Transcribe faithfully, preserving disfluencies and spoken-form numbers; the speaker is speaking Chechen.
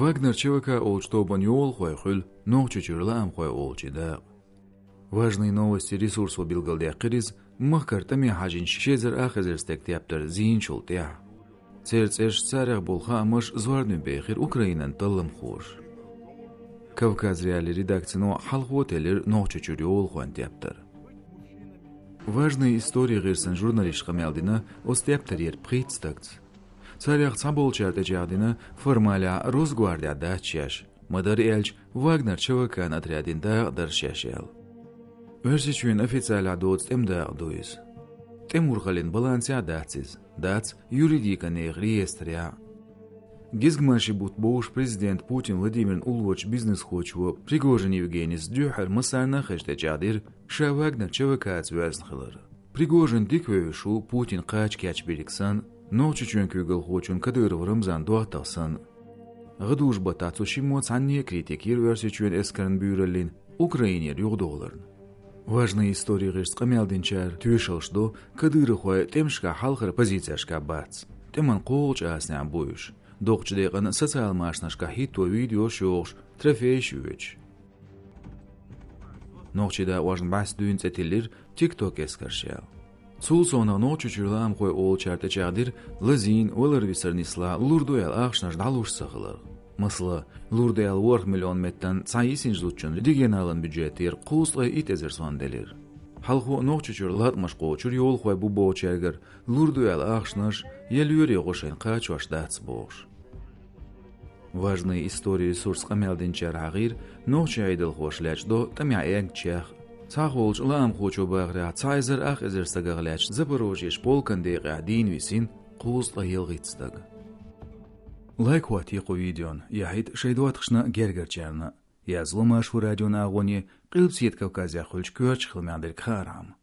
Вагнер ЧВК олучу тобанан йолахой хуьлу Нохчийчуьра лаамхой олучийн дакъа. «Важные новости» ресурсо билгалдаьккхира иза, махкара тӀаме хьажийначу ши эзар ах эзар стеган тептар зийначул тӀаьхьа. Церан цӀераш, царех болу хаамаш зорбане бехира Украинан талламхоша. «Кавказ.Реалии» редакцино хьалхо а теллира Нохчийчуьра йолахойн тептар. «Важные истории» гӀирсан журналисташа къамел дина оцу тептарера пхийтта стагца. Царех цхьаболчара тӀечӀагӀдина формалехь Росгвардехь дац шаьш, ма-дарра аьлча, Вагнер ЧВК-н отрядийн дакъа дара шаьш аьлла. Оьрсийчоьнан официалехь доцу тӀеман дакъа ду иза. ТӀеман урхаллин балансехь а дац иза, дац юридикан нехан реестрехь а. Гезгмашин бутт бовш президента Путин Владимиран уллорчу бизнесхочо Пригожин Евгенис дуьххьара массарна а хезча тӀечӀагӀдира ша Вагнер ЧВК-ца воьзна хилар. Пригожин дика вевзаш ву Путин кхача кечбириг санна, Нохчийчоьнан куьйгалхочун Кадыров Рамзанан доттагӀа санна. ГӀадужу-баттахь цу шиммо цхьанне а критика йира Оьрсийчоьнан эскаран буьйраллина Украинера юхадовларна. «Важные истории» гӀирсаца къамел динчара тоьшаллаш до кадыровхой тӀемашкахь хьалхара позицешкахь бац. ТӀеман кхоалгӀачу асанехь бу уьш. Доккхачу декъана социал машанашкахь хӀитто видеош йохуш, трофейш оьцуш. Нохчийн дакъошна бӀаьста дуьйна цӀе тиллира TikTok эскарш аьлла. Цул совнаха Нохчийчуьра лаамхой олучара тӀечӀагӀдира лазийна, валар-висар нислахь лур ду аьлла ахчанаш дӀалуш ца хиларх. Масала, лур ду аьлла ворхӀ миллион меттан цхьа йисинчу зудчунна регионалан бюджетера кхузткъе итт эзар сом делира. Хьалхо а Нохчийчуьра латкъамаш кхочура йолахой бу бохучаьргара лур ду аьлла ахчанаш я лоьрийн гӀо шайна кхачош дац бохуш. «Важные истории» ресурсца къамел динчара хьахийра нохчийн Ӏедалхоша лечкъадо тӀамехь эгначех а. Цхьахволчу лаамхочо бахарехь, цхьа эзар ах эзар стагах лаьцна Запорожье полкан декъехь дийна висина кхузткъе ялхитта стаг. Лайк хӀоттае кху видеона, яхьийта шайн доттагӀашна а, гергарчарна а. Язло Маршо радион агӀоне, Къилбаседа Кавказехь хуьлучу коьртачу хиламех дерг хаархьама.